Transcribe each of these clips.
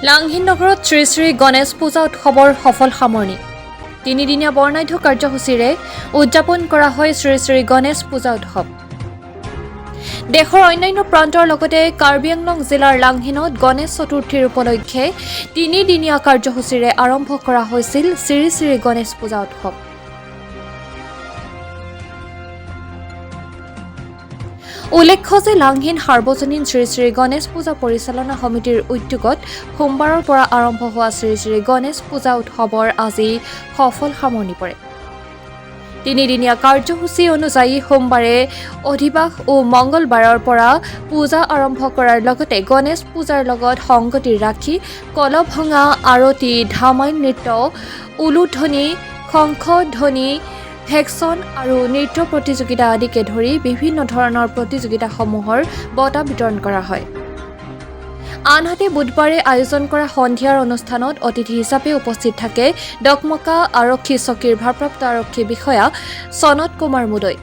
লাংহিন নগৰত শ্ৰী শ্ৰী গণেশ পূজা উৎসৱৰ সফল সামৰণি। তিনিদিনীয়া বৰ্ণাঢ্য কাৰ্যসূচীৰে উদযাপন কৰা হয় শ্ৰী শ্ৰী গণেশ পূজা উৎসৱ। দেশৰ অন্যান্য প্ৰান্তৰ লগতে কাৰ্বি আংলং জিলাৰ লাংহিনত গণেশ চতুৰ্থীৰ উপলক্ষে তিনিদিনীয়া কাৰ্যসূচীৰে আৰম্ভ কৰা হৈছিল শ্ৰী শ্ৰী গণেশ পূজা উৎসৱ। উল্লেখ্য যে লাংহিন সাৰ্বজনীন শ্ৰী শ্ৰী গণেশ পূজা পৰিচালনা সমিতিৰ উদ্যোগত সোমবাৰৰ পৰা আৰম্ভ হোৱা শ্ৰী শ্ৰী গণেশ পূজা উৎসৱৰ আজি সফল সামৰণি পৰে। তিনিদিনীয়া কাৰ্যসূচী অনুযায়ী সোমবাৰে অধিবাস ও মংগলবাৰৰ পৰা পূজা আৰম্ভ কৰাৰ লগতে গণেশ পূজাৰ লগত সংগতি ৰাখি কলভঙা আৰতি, ধামাইল নৃত্য, উলুধ্বনি, শংখধ্বনি, ভেকচন আৰু নৃত্য প্ৰতিযোগিতা আদিকে ধৰি বিভিন্ন ধৰণৰ প্ৰতিযোগিতাসমূহৰ বঁটা বিতৰণ কৰা হয়। আনহাতে বুধবাৰে আয়োজন কৰা সন্ধিয়াৰ অনুষ্ঠানত অতিথি হিচাপে উপস্থিত থাকে ডকমকা আৰক্ষী চকীৰ ভাৰপ্ৰাপ্ত আৰক্ষী বিষয়া সনত কুমাৰ মুদৈ।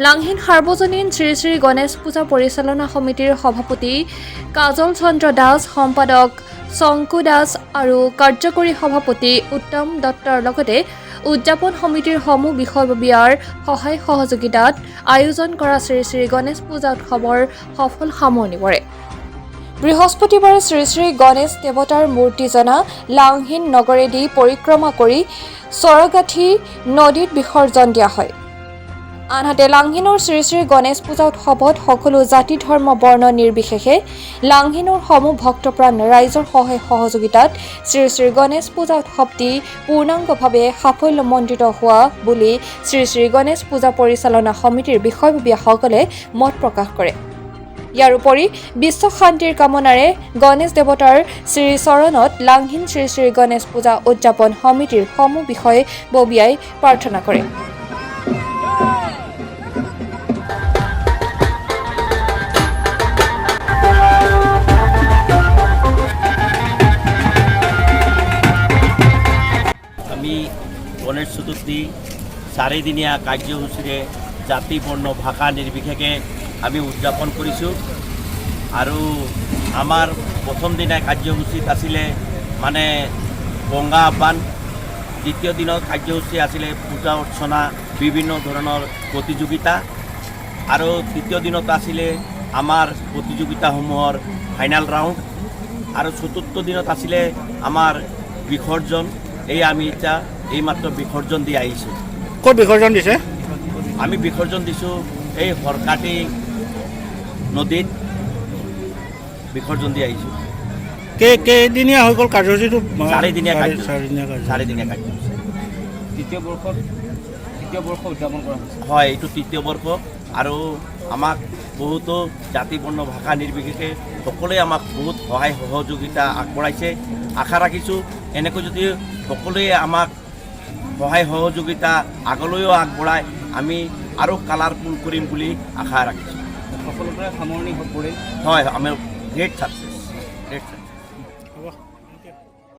লাংহিন সাৰ্বজনীন শ্ৰী শ্ৰী গণেশ পূজা পৰিচালনা সমিতিৰ সভাপতি কাজল চন্দ্ৰ দাস, সম্পাদক শংকু দাস আৰু কাৰ্যকৰী সভাপতি উত্তম দত্তৰ লগতে উদযাপন সমিতিৰ সমূহ বিষয়ববীয়াৰ সহায় সহযোগিতাত আয়োজন কৰা শ্ৰী শ্ৰী গণেশ পূজা উৎসৱৰ সফল সামৰণি পৰে। বৃহস্পতিবাৰে শ্ৰী শ্ৰী গণেশ দেৱতাৰ মূৰ্তিজনা লাংহিন নগৰেদি পৰিক্ৰমা কৰি চৰগাঠি নদীত বিসৰ্জন দিয়া হয়। আনহাতে লাংহিনৰ শ্ৰী শ্ৰী গণেশ পূজা উৎসৱত সকলো জাতি, ধৰ্ম, বৰ্ণ নিৰ্বিশেষে লাংহিনৰ সমূহ ভক্তপ্ৰাণ ৰাইজৰ সহায় সহযোগিতাত শ্ৰী শ্ৰী গণেশ পূজা উৎসৱটি পূৰ্ণাংগভাৱে সাফল্যমণ্ডিত হোৱা বুলি শ্ৰী শ্ৰী গণেশ পূজা পৰিচালনা সমিতিৰ বিষয়ববীয়াসকলে মত প্ৰকাশ কৰে। ইয়াৰ উপৰি বিশ্ব শান্তিৰ কামনাৰে গণেশ দেৱতাৰ শ্ৰীচৰণত লাংহিন শ্ৰী শ্ৰী গণেশ পূজা উদযাপন সমিতিৰ সমূহ বিষয়ববীয়াই প্ৰাৰ্থনা কৰে। আমি গণেশ চতুৰ্থী চাৰিদিনীয়া কাৰ্যসূচীৰে জাতি, বৰ্ণ, ভাষা নিৰ্বিশেষে আমি উদযাপন কৰিছোঁ। আৰু আমাৰ প্ৰথম দিনা কাৰ্যসূচীত আছিলে মানে গংগা আহ্বান, দ্বিতীয় দিনৰ কাৰ্যসূচী আছিলে পূজা অৰ্চনা, বিভিন্ন ধৰণৰ প্ৰতিযোগিতা আৰু তৃতীয় দিনত আছিলে আমাৰ প্ৰতিযোগিতাসমূহৰ ফাইনেল ৰাউণ্ড আৰু চতুৰ্থ দিনত আছিলে আমাৰ বিসৰ্জন। এই আমি এতিয়া এইমাত্ৰ বিসৰ্জন দি আহিছোঁ। ক'ত বিসৰ্জন দিছে? আমি বিসৰ্জন দিছোঁ এই সৰকাটি নদীত বিসৰ্জন দি আহিছোঁ। কেইদিনীয়া হৈ গ'ল কাৰ্যসূচীটো? চাৰিদিনীয়া কাৰ্যসূচী। চাৰিদিনীয়া কাৰ্যসূচী। চাৰিদিনীয়া কাৰ্যসূচী। তৃতীয় বৰ্ষত, তৃতীয় বৰ্ষ উদযাপন কৰা হৈছে। হয়, এইটো তৃতীয় বৰ্ষ আৰু আমাক বহুতো জাতি, বৰ্ণ, ভাষা নিৰ্বিশেষে সকলোৱে আমাক বহুত সহায় সহযোগিতা আগবঢ়াইছে। আশা ৰাখিছোঁ এনেকৈ যদি সকলোৱে আমাক সহায় সহযোগিতা আগলৈও আগবঢ়ায়, আমি আৰু কালাৰফুল কৰিম বুলি আশা ৰাখিছোঁ। সফলতাৰে সামৰণি হৈ পৰিল। হয়, আমি গ্ৰেট ছাকচেছ।